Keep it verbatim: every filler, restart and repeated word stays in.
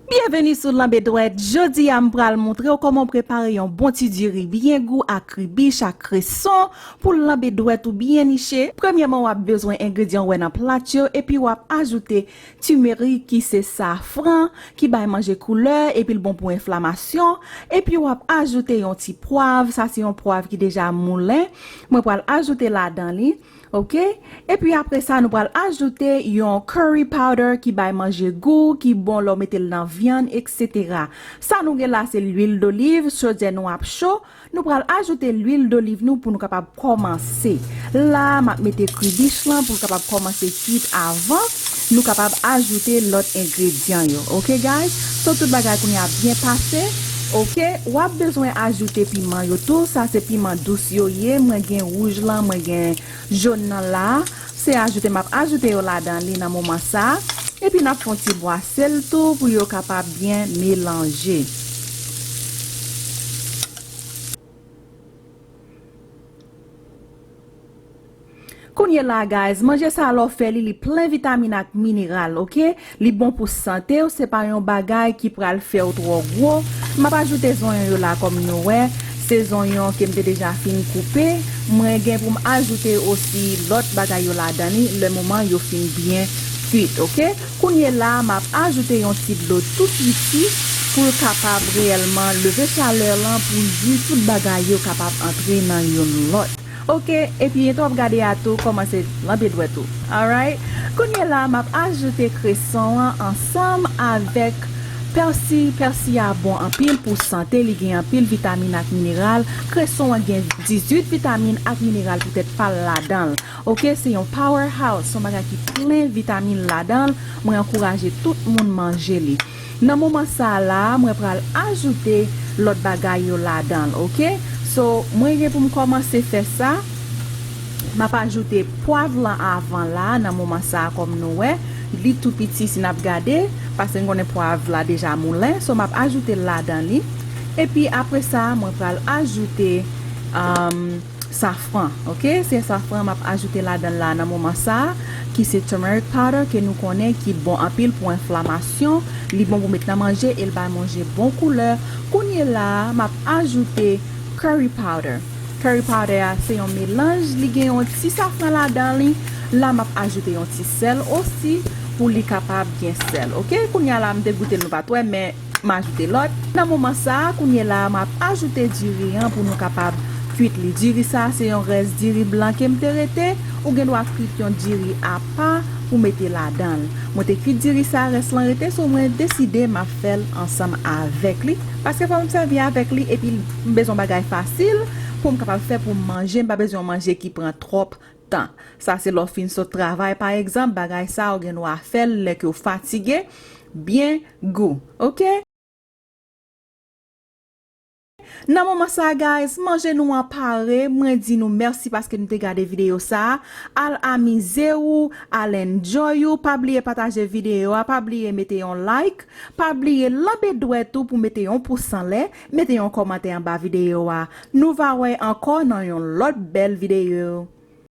Byenveni sou Lanbe Dwèt. Jodi a, m pral montre w kòman w prepare yon bon ti diri byen gou ak kribich ak kreson pou lanbe dwèt ou byen niche. Premyèman, w ap bezwen engredyan w wè nan plat yo, epi w ap ajoute timerik, ki se safran, ki bay manje koulè, epi l bon pou enflamasyon. Epi w ap ajoute yon ti pwav, sa se yon pwav ki deja moulen. Mwen pral ajoute ladan li. Oke? Epi apre sa, nou pral ajoute yon curry powder ki bay manje gou, ki bon lè w mete l nan vyann, etsetera. Sa nou gen la, se lwil doliv, chodyè nou ap cho. Nou pral ajoute lwil doliv nou pou nou kapab kòmanse. La, m ap mete kribich lan pou l kapab kòmanse kwit avan nou kapab ajoute lòt engredyan yo. Oke, guys? So, tout bagay kounye a byen pase. Oke? W ap bezwen ajoute piman yo tou. Sa se piman dous yo ye. Mwen gen wouj lan, mwen gen jòn nan la. Se ajoute, m ap ajoute yo ladan li nan moman sa a. Epi n ap fè yon ti bwase l tou pou yo kapab byen melanje. Kounye la, guys, manje sa a lè w fè li, li plen vitamin ak mineral, oke? Li bon pou sante w, se pa yon bagay ki pral fè w twò gwo. M ap ajoute zonyon yo la kòm nou wè. Se zonyon ke m te deja fin koupe. Mwen gen pou m ajoute osi lòt bagay yo ladan li, lè moman yo fin byen kwit, oke? Kounye la, m ap ajoute yon ti dlo tou piti pou l kapab reyèlman leve chalè lan, pou jwi tout bagay yo kapab antre nan youn lòt. Oke, epi etan w ap gade a tou, kòmanse lanbe dwèt ou. Alright? Kounye la, m ap ajoute kreson an ansanm avèk pèsi. Pèsi a bon anpil pou sante, li gen anpil vitamin ak mineral. Kreson an gen dizuit vitamin ak mineral poutèt pa l ladan l. Oke, se yon powerhouse, se yon bagay ki plen vitamin ladan l. Mwen ankouraje tout moun manje li. Nan moman sa a la, mwen pral ajoute lòt bagay yo ladan l, oke? So, mwen gen pou m kòmanse fè sa. M ap ajoute pwav lan avan la, nan moman sa a, kòm nou wè. Li tou piti si n ap gade, paske n konnen pwav la deja moulen. So, m ap ajoute l ladan li. Epi apre sa, mwen pral ajoute, um, safran, oke? Se safran m ap ajoute ladan l la nan moman sa a, ki se turmeric powder ke nou konnen ki bon anpil pou enflamasyon, li bon pou met nan manje e l bay manje bon koulè. Kounye la a, m ap ajoute curry powder. Curry powder a se yon melanj, li gen yon ti safran ladan li. La, m ap ajoute yon ti sèl osi pou li kapab gen sèl, oke? Kounye a la, m te goute l, nou pa t wè, men m ajoute lòt. Nan moman sa a, kounye la a, m ap ajoute diri an pou nou kapab kwit li. Diri sa a, se yon rès diri blan ke m te rete. Ou gen dwa kwit yon diri apa pou mete ladan l. Mwen te kwit diri sa a, rès lan rete, so mwen deside m ap fè l ansanm avèk li. Paske fò m sèvi avèk li, epi m bezwen bagay fasil pou m kapab fè pou m manje. M pa bezwen yon manje ki pran twòp tan. Sa se lè w fin sot travay, pa egzanp, bagay sa a, ou gen dwa fè l lè ke w fatige. Byen gou, oke? Nan moman sa a, guys, manje nou an pare. Mwen di nou mèsi paske nou te gade videyo sa a. Al amize w, al enjoy ou. Pa bliye pataje videyo a, pa bliye mete yon like, pa bliye lanbe dwèt ou pou mete yon pous anlè, mete yon kòmantè anba videyo a. Nou va wè ankò nan yon lòt bèl videyo.